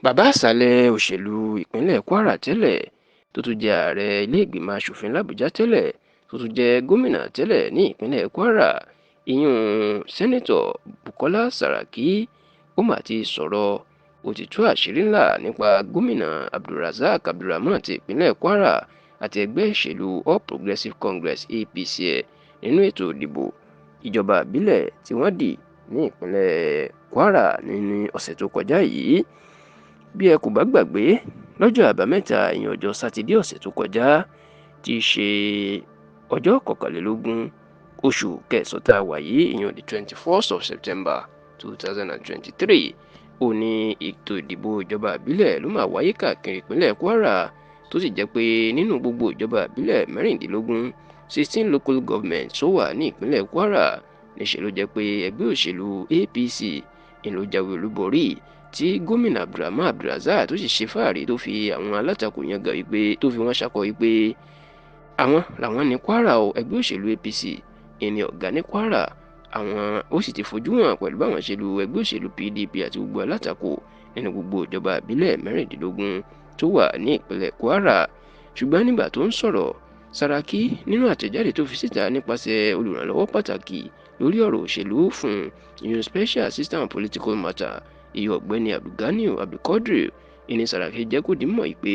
Bàbá ìsàlẹ̀ òṣèlú ìpínlẹ̀ Kwara tẹ́lẹ̀, tó tún jẹ́ ààrẹ ilé-ìgbìmọ̀ asòfin làbújá tẹ́lẹ̀, tó tún jẹ́ gómìnà tẹ́lẹ̀ ní ìpínlẹ̀ Kwara, ìyún Sẹ́nitọ̀ Bukola Saraki, ó mà ti sọ̀rọ̀. Ó ti tú àṣírí ńlá nípa Gómìnà AbdulRazaq AbdulRahman ti ìpínlẹ̀ Kwara àti ẹgbẹ́ òṣèlú All Progressives Congress (APC) ẹ̀ nínú ètò ìdìbò ìjọba ìbílẹ̀ tí wọ́n dì ní ìpínlẹ̀ Kwara nínú ọ̀sẹ̀ tó kọjá yìí. Bí ẹ kò bá gbàgbé, lọ́jọ́ Àbámẹ́ta, ìyẹn ọjọ́ Sátidé ọ̀sẹ̀ tó kọjá, tí í ṣe ọjọ́ 21 oṣù kẹsàn-án tá a wà yìí, ìyẹn the 21st of September 2023, ó ní ètò ìdìbò ìjọba ìbílẹ̀ ló máa wáyé káàkiri ìpínlẹ̀ Kwara, tó sì jẹ́ pé nínú gbogbo ìjọba ìbílẹ̀ 16, 16 local governments tó wà ní ìpínlẹ̀ Kwara, níṣẹ́ ló jẹ́ pé ẹgbẹ́ òṣèlú APC ń ló jáwé olúborí, tí Gómìnà AbdulRahman AbdulRazaq tó sì ṣe fáàrí, tó fi àwọn alátakò yangàn wípé, tó fi wọ́n ṣakọ wípé àwọn làwọn ní Kwara o, ẹgbẹ́ òṣèlú APC ìní ọ̀gá ní Kwara àwọn. Ó sì ti fojú hàn pẹ̀lú báwọn ṣe lu ẹgbẹ́ òṣèlú PDP àti gbogbo alátakò nínú gbogbo ìjọba ìbílẹ̀ 16 tó wà ní ìpínlẹ̀ Kwara. Ṣùgbọ́n nígbà tó ń sọ̀rọ̀, Saraki, nínú àtẹ̀jáde tó fi síta nípasẹ̀ olùrànlọ́wọ́ pàtàkì lórí ọ̀rọ̀ òṣèlú fún, ìyún Special Assistant on Political Matter, ìyún Ọ̀gbẹ́ni Abdulganiyu Abdulquadri, ìní Saraki jẹ́ kó di mọ̀ pé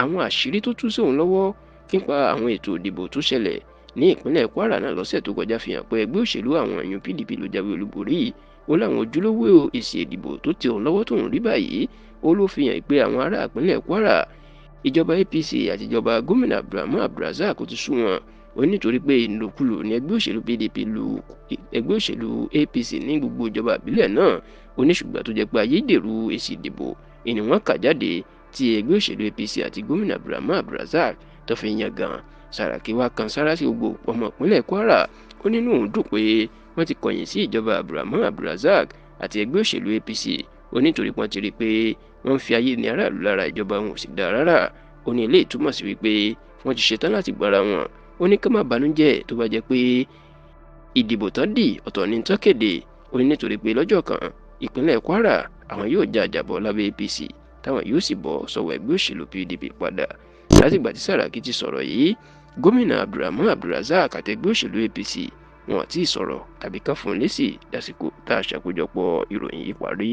àwọn àṣírí tó tú sóun lọ́wọ́ nípa àwọn ètò ìdìbò tó ṣẹlẹ̀ ní ìpínlẹ̀ Kwara náà lọ́sẹ̀ tó kọjá fi hàn pé ẹgbẹ́ òṣèlú àwọn, ìyún PDP, ló jáwé olúborí. Ó láwọn ojúlówó èsì ìdìbò tó tẹ òun lọ́wọ́ tóun rí báyìí, ó ló fi hàn pé àwọn ará ìpínlẹ̀ Kwara, ìjọba APC àti ìjọba Gómìnà AbdulRahman AbdulRazaq ti sú wọn. Ó nítorí pé ìlòkulò ní ẹgbẹ́ òṣèlú PDP lu ẹgbẹ́ òṣèlú APC ní gbogbo ìjọba ìbílẹ̀ náà. Ó ní ṣùgbọ́n tó jẹ́ pé ayédèrú èsì ìdìbò ìní wọ́n kà jáde tí ẹgbẹ́ òṣèlú APC àti Gómìnà AbdulRahman AbdulRazaq tó fi yan gan. Sàràkí wá kan sára sí gbogbo ọmọ ìpínlẹ̀ Kwara. Ó nínú òun dùn pé wọ́n ti kọ̀yìn sí ìjọba AbdulRahman AbdulRazaq àti ẹgbẹ́ òṣèlú APC. Ó nítorí wọ́n ti rí i pé wọ́n ń fi ayé ní aráàlú lára, ìjọba wọn ò sì dáa rárá. Ó ní eléyìí túmọ̀ sí wípé wọ́n ti ṣetán láti gbára wọn. Ó ní ká má banújẹ́ tó bá jẹ́ pé ìdìbò tán dì ọ̀tọ̀ ní tán kéde. Ó ní nítorí pé lọ́jọ́ kan, ìpínlẹ̀ Kwara àwọn yóò já àjàbọ̀ lábẹ́ APC, táwọn yóò sì bọ́ sọ́wọ́ ẹgbẹ́ òṣèlú PDP padà. Látìgbà tí Sàràkí ti sọ̀rọ̀ yìí, Gómìnà AbdulRahman AbdulRazaq àti ẹgbẹ́ òṣèlú APC wọn ò tí ì sọ̀rọ̀ tàbí kán fún un lésì dásìkò tá a ṣàkójọpọ̀ ìròyìn yìí parí.